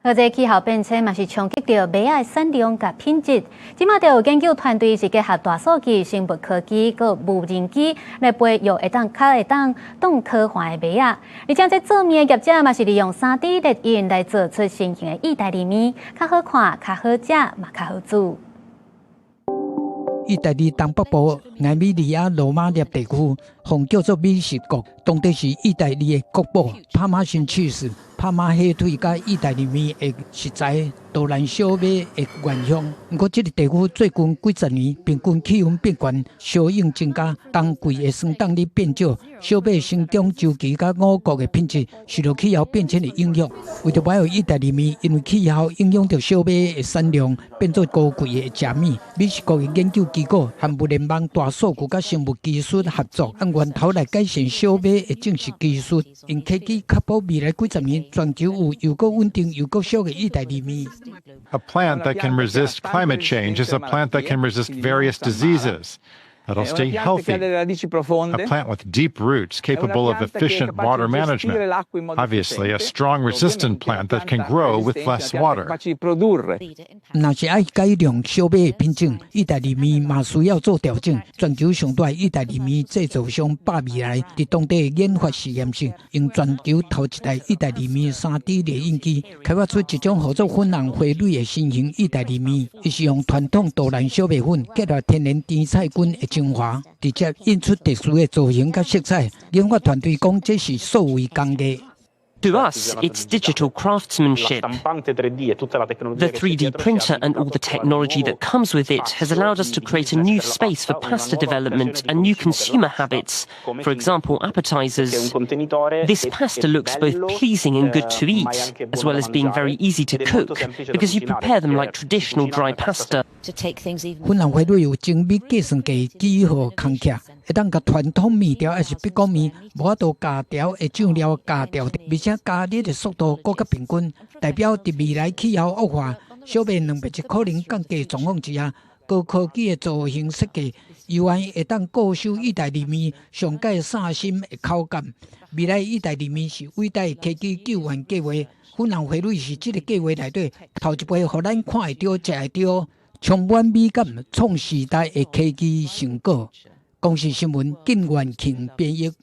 而這氣候變遷嘛是衝擊著麥仔的產量佮品質。這馬就有研究團隊是結合大數據、生物科技佮無人機來培育會當較會當擋高寒的麥仔。而且這做麵的業者嘛是利用3D 列印來做出新型的意大利麵，較好看、較好食，嘛較好煮。意大利東北部艾米利亞羅馬涅地區，予叫做美食國，當地是意大利的國寶帕瑪森起司、帕瑪火腿佮意大利麵的食材，都蘭小麥的原鄉。毋過，這个地區最近幾十年平均氣溫變懸，相應增加，冬季的霜凍率變少，小麥生長週期佮五穀的品質受著氣候變遷的影響。為著欲予意大利麵，因為氣候影響著小麥的產量，變做高貴的食物。美食國的研究機構和物聯網大數據佮生物技術合作，按源頭來改善小麥的種植技術，用科技確保未來幾十年全球有又閣穩定又閣俗的意大利麵。 A plant that can resist climate change is a plant that can resist various diseases, that'll stay healthy. A plant with deep roots capable of efficient water management. Obviously, a strong, resistant plant that can grow with less water. 若是愛改良小麥的品種，意大利麵嘛需要做調整。全球上大意大利麵製造商百美來佇當地研發實驗室，用全球頭一台意大利麵3D 列印機，開發出一種號做粉紅花蕊的新型意大利麵。伊是用傳統豆蘭小麥粉結合天然甜菜根的精華，直接印出特殊的造型佮色彩。研發團隊講，這是數位工藝。 To us, it's digital craftsmanship. The 3D printer and all the technology that comes with it has allowed us to create a new space for pasta development and new consumer habits, for example, appetizers. This pasta looks both pleasing and good to eat, as well as being very easy to cook, because you prepare them like traditional dry pasta. 粉紅花蕊有精密計算機幾何空隙，會當共傳統麵條抑是筆管麵，無法度加調的醬料加調，而且加熱的速度閣較平均，代表佇未來氣候惡化、小麥蛋白質可能降低狀況之下，高科技的造型設計，猶原會當固守意大利麵上蓋散心的口感。未來意大利麵是偉大科技救援計劃，粉紅花蕊是這个計劃內底頭一批予咱看會著、食會著、充滿美感、創時代的科技成果。公視新聞，靳元慶編譯。